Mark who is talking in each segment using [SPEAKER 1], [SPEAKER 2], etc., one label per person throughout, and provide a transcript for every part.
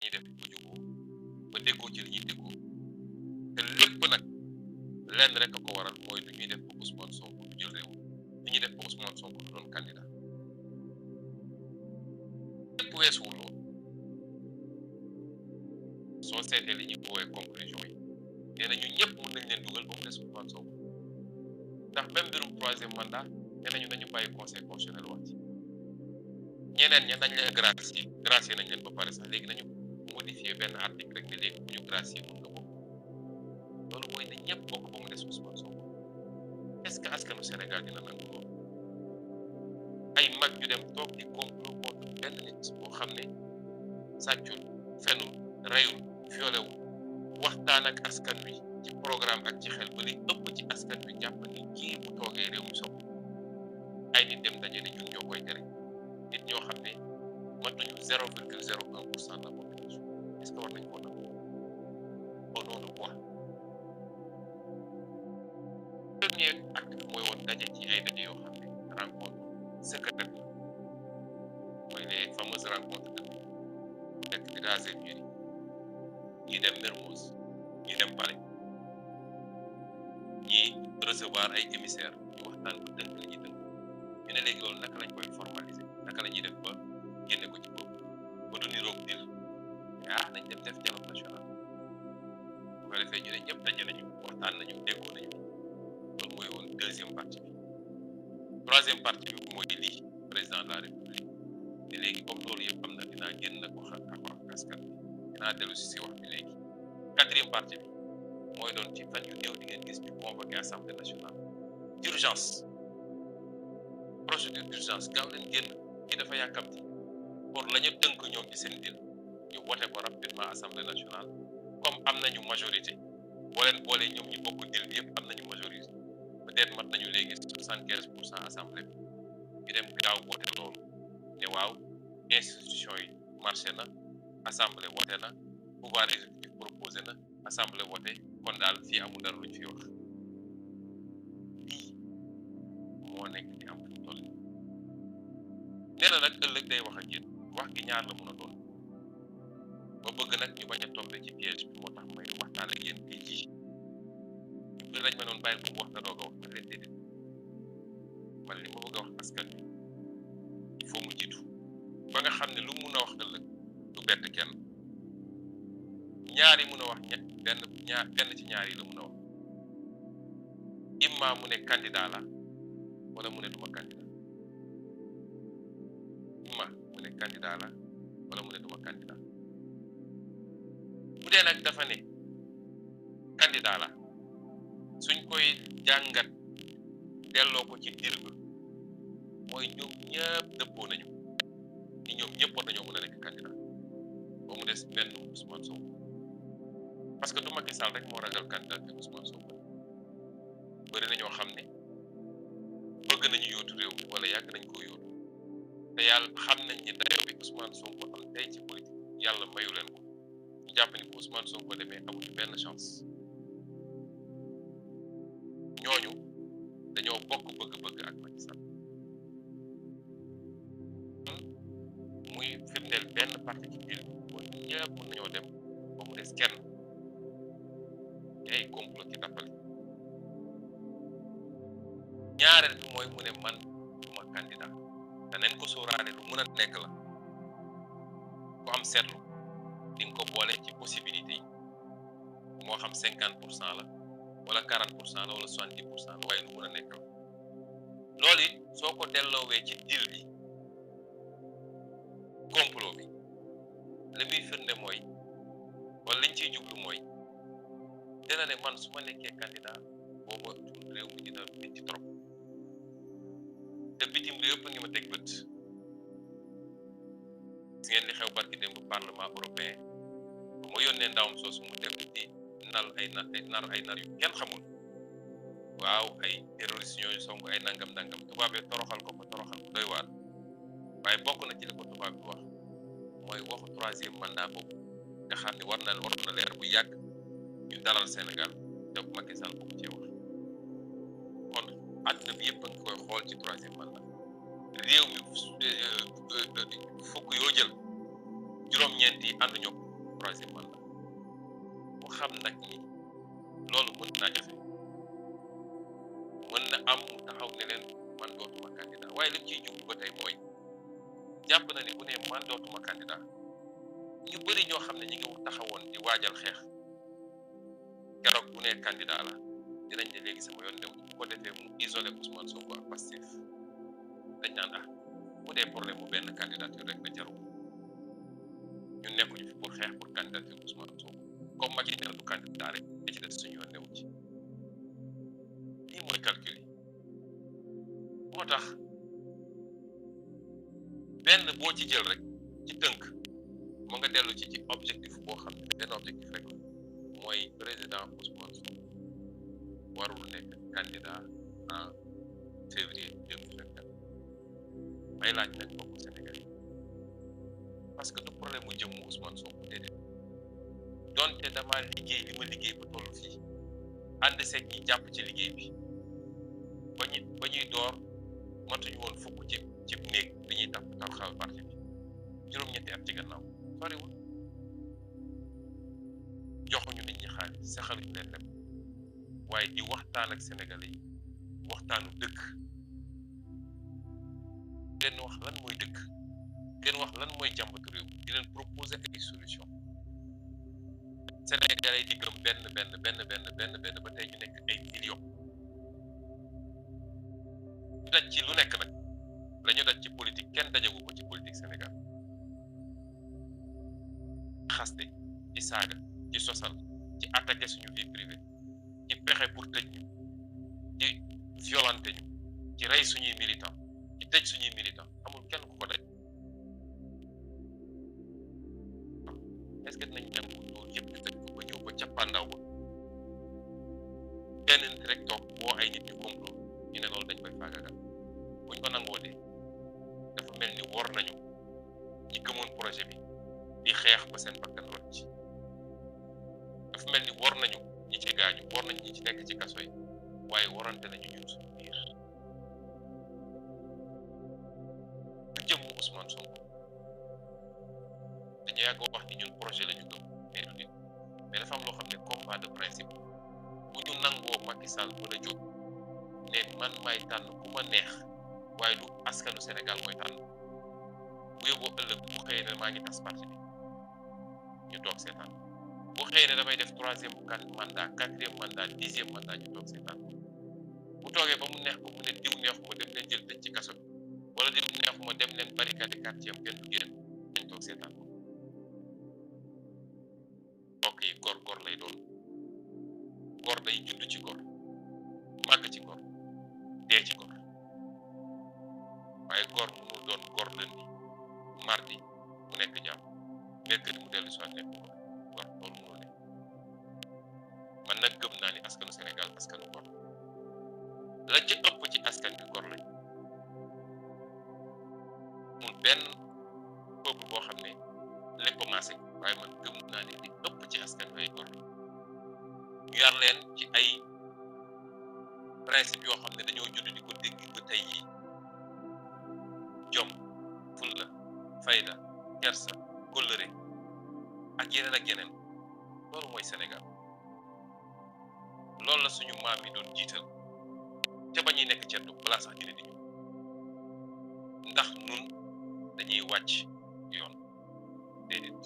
[SPEAKER 1] ñuy def ba juboo ba déggoo ci li ñuy déggoo te lépp nag lenn rek a ko waral mooy lu ñuy def ba Ousmane Sonko du jël réew li ñuy def ba Ousmane Sonko du doon candidat lépp weesuwul loolu soo seetee li ñuy woowee conclusion yi nee na ñu ñëpp mën nañ leen dugal ba mu des Ousmane Sonko ndax même mbirum troisième mandat nee nañu nañu bàyyi conseil constitutionnel wax ci ñeneen ña dañ leen gracier nañ leen ba pare sax léegi nañu modifier benn article rek ne léegi bu ñu gracier mën nga bokk loolu mooy ne ñëpp bokk ba mu des Ousmane Sonko est-ce que askanu Sénégal dina nangu loolu ay mag ñu dem toog di complot contre benn nit boo xam ne sàccul fenul reyul violewul waxtaan ak askan wi ci programme ak ci xel ba li ëpp ci askan wi jàpp ni kii bu toogee réew mi soppi ay nit dem daje ne ñun ñoo koy tere nit ñoo xam ne matuñu 0,01% de la population est-ce que war nañ koo nangu au nom de quoi premier acte bi mooy woon daje ci ay daje yoo xam ne rencontre secrète mooy les fameuses rencontres de bu nekk di raser mur yi ñi dem Mermoz ñi dem Palais ñi recevoir ay émissaires ñu waxtaan ba tënk li ñuy tënk ñu ne léegi loolu naka lañ koy formaliser naka la ñuy def ba génne ko ci bopp ba du niroog dil nañ dem def dialogue national bu ko defee ñu ne ñëpp daje nañu waxtaan nañu déggoo nañu loolu mooy woon deuxième partie bi troisième partie bi mooy lii président de la république te léegi comme loolu yëpp am na dinaa génn nag wax ak askan bi dinaa dellu si wax bi léegi quatrième partie bi mooy doon ci fan yu néew di ngeen gis ñu convoqué assemblée nationale d'urgence procédure d'urgence gaaw leen génn kii dafa yàkkamti pour la ñu tënk ñoom ci seen dil ñu voté ko rapidement assemblée nationale comme am nañu majorité boo leen boolee ñoom ñu bokk dil bi yëpp am nañu majorité peut-être mat nañu léegi 75% assemblée bi ñu dem gaaw voté loolu ne waaw institution yi marché na assemblée voté na pouvoir exécutif proposé na assemblée voté kon daal fii amul dara luñ fi wax lii moo nekk di am fu mu toll nii nee na nag ëllëg day wax ak yéen wax gi ñaar la mën a doon ba bëgg nag ñu bañ a tombé ci piège bi moo tax may waxtaan ak yéen tey jii ñu bëri lañ ma doon bàyyil bu mu wax nga doog a wax ma leen déedéet man li ma bëgg a wax askan bi il faut mu jiitu ba nga xam ne lu mun a wax ëllëg du bett kenn ñaari mun a wax benn ci ñaar yi la mun a wax imma mu ne candidat la wala mu ne duma candidat imma mu ne candidat la wala mu ne duma candidat bu dee nag dafa ne candidat la suñ koy jàngat delloo ko ci dir ba mooy ñoom ñëpp dëppoo nañu ni ñoom ñëpp war nañoo mën a nekk candidat ba mu des benn Ousmane Sonko parce que du Macky Sall rek moo ragal candidat te Ousmane Sonko bëri na ñoo xam ne bëgg nañu yóotu réew mi wala yàgg nañ koo yóotu te yàlla xam nañ ni dayoo bi Ousmane Sonko am tey ci politique yàlla mayu leen ko ñu jàpp ni bu Ousmane Sonko demee amuñu benn chance ñooñu dañoo bokk bëgg-bëgg ak Macky Sall muy firndeel benn parti ci biir mooy ñëpp mën nañoo dem ba mu des kenn ay complot ci tappale ñaareel bi mooy mu ne man duma candidat daneen ko sóoraale lu mën a nekk la ku am seetlu di nga ko boole ci possibilité yi moo xam 50% la wala 40% la wala 70% la waaye lu mën a nekk la loolu it soo ko delloowee ci dil bi complot bi li muy firnde mooy wala liñ ciy jublu mooy dina ne man su ma nekkee candidat booba réew mi dina métti trop te bitim réew yëpp a ngi ma teg bët si ngeen li xew barki démb parlement européen ba ma yónnee ndawam soosu mu dem di nar ay nar yu kenn xamul waaw ay terroriste ñooyu song ay nangam tubaab yi toroxal ko doy waar waaye bokk na ci li ko tubaab bi wax mooy waxu troisième mandat boobu nga xam ne war na leer bu yàgg ñu dalal Sénégal te Macky Sall bokk cee wax kon àdduna bi yëpp a ngi koy xool ci troisième mandat réew mi fukk yoo jël juróom-ñeent yi ànduñu troisième mandat mu xam nag ni loolu mën naa jafe mën na am mu taxaw ne leen man dootuma candidat waaye lim ciy jublu ba tey mooy jàpp na ni bu ne man dootuma candidat ñu bëri ñoo xam ne ñi ngi taxawoon di waajal xeex keroog bu ne candidat la dinañ ne léegi sama yoon new bu ko defee mu isolé Ousmane Sonko ak Pastef dañ naan bu dee problème bu benn candidature rek la jaru ñu nekkuñu fi pour xeex pour candidature Ousmane Sonko comme Macky nee na du candidat rek da ci des suñu yoon new ci lii mooy calcul yi moo tax benn boo ci jël rek ci tënk mu nga dellu ci objectif boo xam ne benn objectif rek la mooy président Ousmane Sonko warul nekk candidat en février 2024 may laaj nag bokk Sénégal yi parce que du problème mu jëmmu Ousmane Sonko déedéet donte dama liggéey li ma liggéey ba tollu fii ànd seeg ñi jàpp ci liggéey bi ba ñuy door matuñu woon fukk ci néeg dañuy taxawal parti bi juróom-ñetti at ci gannaaw soriwul joxuñu nit ñi xaalis saxaluñu leen lépp waaye di waxtaan ak Sénégalais yi waxtaanu dëkk leen wax lan mooy dëkk leen wax lan mooy jàmbatu réew di leen proposer ay solution Sénégalais yi di gëm benn ba tey ñu nekk ay millions ñu daj ci lu nekk nag la ñu daj ci politique kenn dajagu ko ci politique Sénégal xaste ci saaga ci sosal ci attaquer suñu vie privée ci pexe pour tëj ñu ci violenté ñu ci rey suñuy militant ci tëj suñuy militant amul kenn ku ko daj est-ce que dinañ nangu loolu yëpp ñu tëj ko ba ñëw ba cappaandaw ba benn nit rek toog woo ay nit ñu complot ñu ne loolu dañ koy faagagal buñ ko nangoo de dafa mel ni wor nañu ñi gëmoon projet bi di xeex ba seen bakkan rot ci dafa mel ni wor nañu ñi ci gaañu wor nañu ñi ci nekk ci kaso yi waaye warante nañu ñun suñu biir du jëm Ousmane Sonko dañu yàgg wax ni ñun projet la ñu gëm mais du nit mais dafa am loo xam ne combat de principe bu ñu nangoo Macky Sall mën a jóg ne man maay tànn ku ma neex waaye lu askanu Sénégal mooy tànn bu yóbboo ëllëg bu xëyee ne maa ngi tas parti bi ñu toog seetaan bu xëyee ne damay def troisième mandat quatrième mandat 10e mandat ñu toog seetaan bu toogee ba mu neex ko mu ne diw neexuma dem leen jël tëj ci kaso bi wala diw neexuma dem leen barricade quartier am kenn du génn dañ toog seetaan mbokk yi gor lay doon gor day judd ci gor màgg ci gor dee ci gor waaye gor mënul doon gor lundi mardi mu nekk jàmm mercredi mu dellu soit nekk gor loolu mënul ne man nag gëm naa ni askanu Sénégal askanu gor la ci ëpp ci askan bi gor lañ mun benn peuple boo xam ne lay commencé waaye man gëm naa ni li ëpp ci askan bi ay gor ñu yar leen ci ay principe yoo xam ne dañoo judd di ko dégg ba tey yi jom fulla fayda kersa kóllëre ak yeneen loolu mooy Sénégal loolu la suñu maam yi doon jiital ca ba ñuy nekk ceddu balaa sax dina di ñëw ndax nun dañuy wàcc yoon déedéet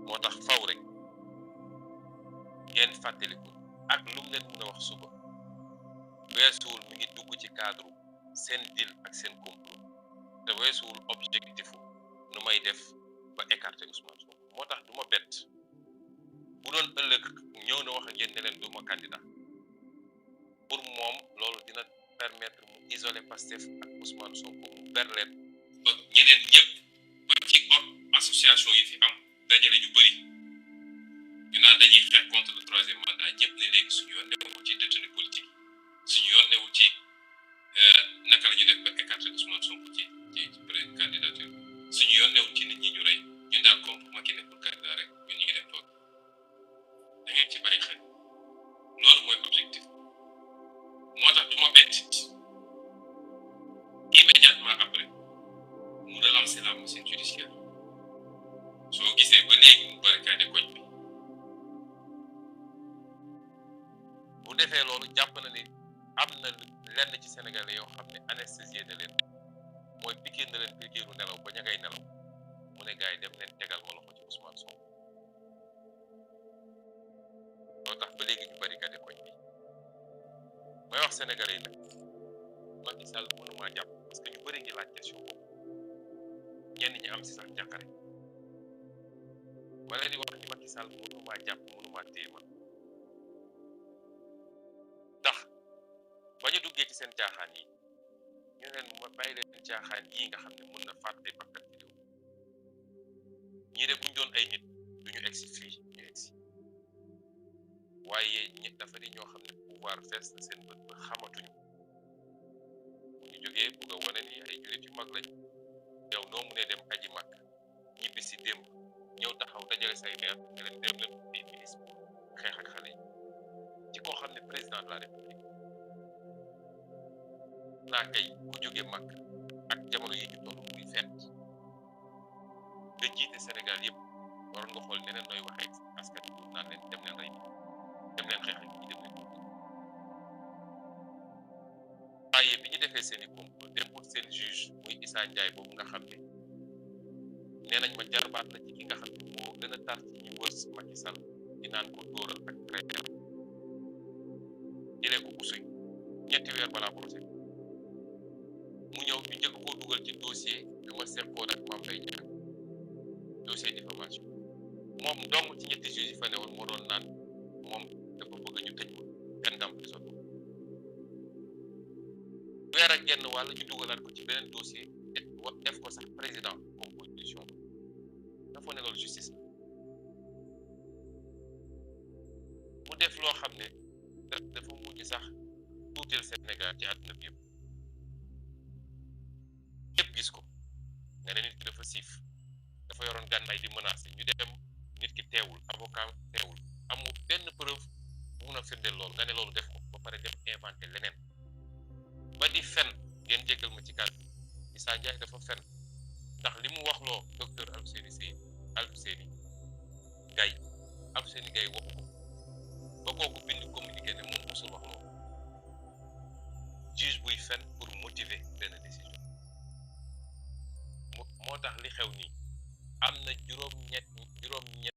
[SPEAKER 1] moo tax faw rek ngeen fàttaliku ak lu mu leen mën a wax suba weesuwul mi ngi dugg ci cadre seen deal ak seen complot te weesuwul objectif nu may def ba écarter Ousmane Sonko moo tax du ma bett bu doon ëllëg ñëw na wax ak yéen ne leen du ma candidat pour moom loolu dina permettre mu isoler Pastef ak Ousmane Sonko mu ber leen ba ñeneen ñëpp ba ci association yi fi am dajale ñu bëri ñu naan dañuy xeex contre le troisième mandat ñëpp ne léegi suñu yoon newul ci détenu politique suñu yoon newul ci naka la ñu def ba écarter Ousmane Sonko ci candidature suñu yoon newul ci nit ñi ñu rey ñun daal comme bu Macky nekkul candidat rek ñun ñu ngi dem toog da ngeen ci bàyyi xel loolu mooy objectif moo tax du ma bett immédiatement après mu relancer la machine judiciaire soo gisee ba léegi mu barricade koñ bi bu defee loolu jàpp na ni am na lenn ci Sénégalais yoo xam ne anesthésié na leen mooy piqué na leen piqûre nelaw ba ña ngay nelaw mu ne gars yi dem leen tegal ma loxo ci Ousmane Sonko loo tax ba léegi ñu barricade koñ bi may wax Sénégalais yi nag Macky Sall mënumaa jàpp parce que ñu bëri ngi laaj question boobu ñenn ñi am si sax njàqare wala di wax ni Macky Sall mënumaa jàpp mënumaa téye man ndax ba ñu duggee ci seen caaxaan yi ñu leen ma bàyyi leen caaxaan yii nga xam ne mën na fàtte bakkan ci réew ñii de buñ doon ay nit duñu egsi fii ñu egsi waaye ñi dafa di ñoo xam ne pouvoir fees na seen bët ba xamatuñu bu ñu jógee bugg a wane ni ay jullit yu mag lañ yow noo mu ne dem aji mag ñibbi si démb ñëw taxaw dajale say maire ne leen dem leen ay ministre xeex ak xale yi ci koo xam ne président de la république naa kay ku jóge mag ak jamono yi ñu toll muy fent nga jiite Sénégal yëpp waroon nga xool neneen nooy waxee askan wi naan leen dem leen rey dem leen xeex ak ñi dem leen waaye bi ñu defee seen i complot dem pour seen juge muy Issa Ndiaye boobu nga xam ne nee nañ ma jarbaat la ci ki nga xam ne moo gën a tar ci ñu wër Macky Sall di naan ko dóoral ak traité jëlee ko usuy ñetti weer balaa procès mu ñëw ñu njëkk koo dugal ci dossier bi ma seqoon ak Mame Mbaye Niang dossier diffamation moom dong ci ñetti juges yi fa ne woon moo doon naan moom dafa bëgg ñu tëj ma peine d'emprisonnement weer ak genn wàll ñu dugalaat ko ci beneen dossier def ko sax président composition dafa ne loolu justice mu def loo xam ne dafa mujj sax tuuteel Sénégal ci àdduna bi yëpp gis ko nga ne nit ki dafa siif dafa yoroon gànnaay di menacer ñu dem nit ki teewul avocat teewul amul benn preuve bu mun a firndeel loolu nga ne loolu def ko ba pare dem inventé leneen ba di fen ngeen jéggal ma ci kàddu Issa Ndiaye dafa fen ndax li mu wax loo docteur Alfousseyni Gaye waxu